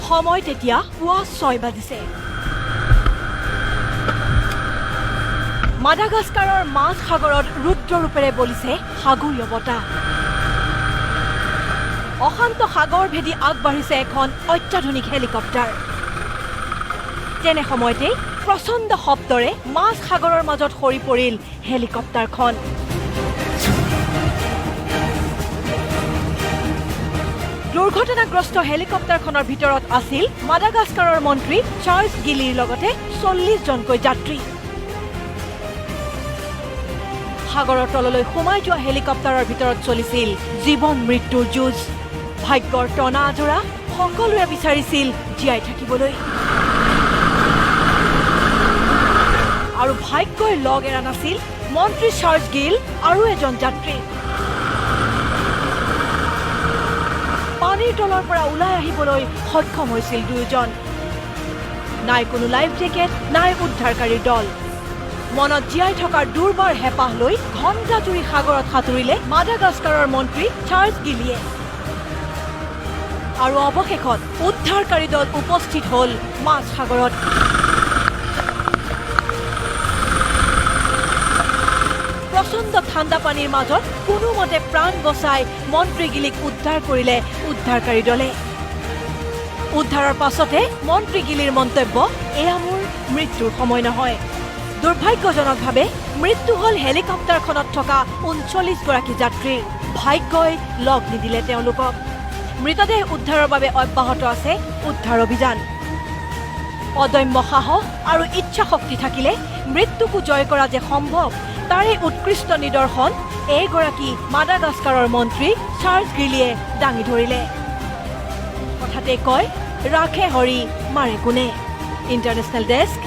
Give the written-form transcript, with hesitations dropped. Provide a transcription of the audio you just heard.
সময় তেতিয়া পুৱা 6 বাজিছে। মাডাগাস্কাৰৰ মাজ সাগৰত ৰুদ্ৰৰূপেৰে বলিছে সাগৰীয় বতাহ। অশান্ত সাগৰ ভেদি আগবাঢ়িছে এখন অত্যাধুনিক হেলিকপ্টাৰ। তেনে সময়তে প্ৰচণ্ড শব্দৰে মাজ সাগৰৰ মাজত সৰি পৰিল হেলিকপ্টাৰখন। দুৰ্ঘটনাগ্ৰস্ত হেলিকপ্টাৰখনৰ ভিতৰত আছিল মাডাগাস্কাৰৰ মন্ত্ৰী চাৰ্লছ গিলিৰ লগতে 40 জনকৈ যাত্ৰী। সাগৰৰ তললৈ সোমাই যোৱা হেলিকপ্টাৰৰ ভিতৰত চলিছিল জীৱন মৃত্যুৰ যুঁজ। ভাগ্যৰ টনা আজোৰা সকলোৱে বিচাৰিছিল জীয়াই থাকিবলৈ, আৰু ভাগ্যই লগ এৰা নাছিল মন্ত্ৰী চাৰ্লছ গিল আৰু এজন যাত্ৰী। পানীৰ তলৰ পৰা ওলাই আহিবলৈ সক্ষম হৈছিল দুয়োজন। নাই কোনো লাইফ জেকেট, নাই উদ্ধাৰকাৰীৰ দল। মনত জীয়াই থকাৰ দুৰ্বাৰ হেঁপাহ লৈ ঘণ্টা জুৰি সাগৰত সাঁতুৰিলে মাডাগাস্কাৰৰ মন্ত্ৰী চাৰ্লছ গিলিয়ে। আৰু অৱশেষত উদ্ধাৰকাৰী দল উপস্থিত হ'ল মাজ সাগৰত। প্ৰচণ্ড ঠাণ্ডা পানীৰ মাজত কোনোমতে প্ৰাণ বচাই মন্ত্ৰী গিলিক উদ্ধাৰ কৰিলে উদ্ধাৰকাৰী দলে। উদ্ধাৰৰ পাছতে মন্ত্ৰী গিলিৰ মন্তব্য, এয়া মোৰ মৃত্যুৰ সময় নহয়। দুৰ্ভাগ্যজনকভাৱে মৃত্যু হ'ল হেলিকপ্টাৰখনত থকা 39 গৰাকী যাত্ৰীৰ। ভাগ্যই লগ নিদিলে তেওঁলোকক। মৃতদেহ উদ্ধাৰৰ বাবে অব্যাহত আছে উদ্ধাৰ অভিযান। অদম্য সাহস আৰু ইচ্ছা শক্তি থাকিলে মৃত্যুকো জয় কৰা যে সম্ভৱ, তাৰে উৎকৃষ্ট নিদৰ্শন এইগৰাকী মাডাগাস্কাৰৰ মন্ত্ৰী চাৰ্লছ গিলিয়ে দাঙি ধৰিলে। কথাতে কয়, ৰাখে হৰি মাৰে কোনে। International desk.